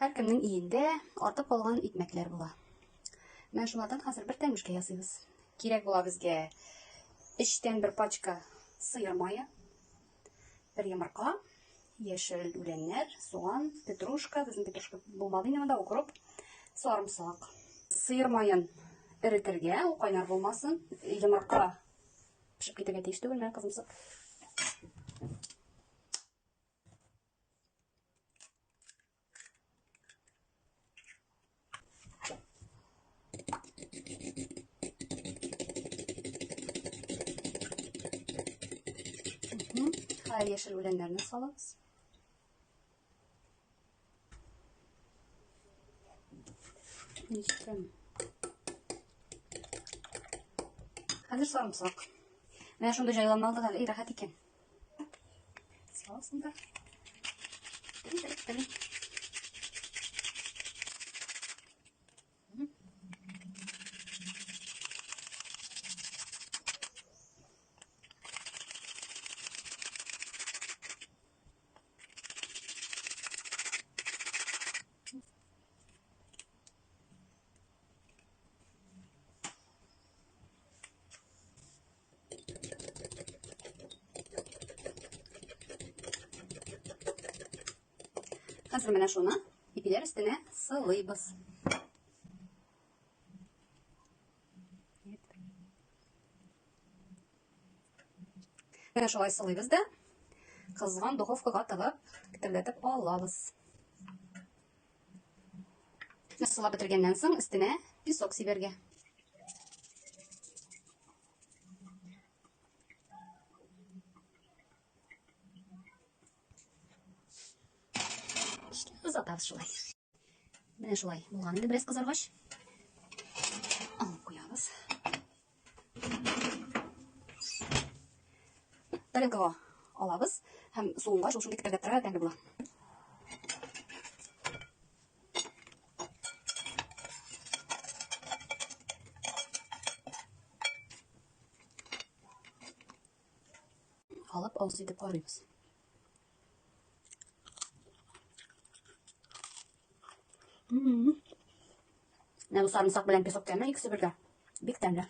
Һәркемнең өендә артып калган икмәкләр була. Менә шулардан хәзер бер тәмешкә ясыйбыз. Кирәк була безгә өчтән бер пачка сыер мае, бер йомырка, яшел үләннәр, суган, петрушка, безнең петрушка булмады инде монда, укроп, сарымсак. Сыер маен эретергә, ул кайнар булмасын. Йомырка пешеп китәргә тиеш түгел, менә кызымсык. Хәзер яшел үләннәрне салабыз. Ничек? Хәзер сарымсак. Менә шундый җайланма алдык әле, рәхәт икән. Саласың да. Тын, тын, тын. Хәзер менә шуны ипиләр өстенә сылыйбыз. Менә шулай сылыйбыз да кызган духовкага тыгып, кетердәтеп алабыз. Сылап бетергәннән соң өстенә песок сибәргә. Озатабыз шулай. Менә шулай булган инде бераз кызаргач. Алып куябыз. Тарелкага алабыз һәм суынгач ул шундый кетердәп тора, тәмле була. Алып авыз итеп карыйбыз. Менә бу сарымсак белән песок тәме икесе бергә. Бик тәмле.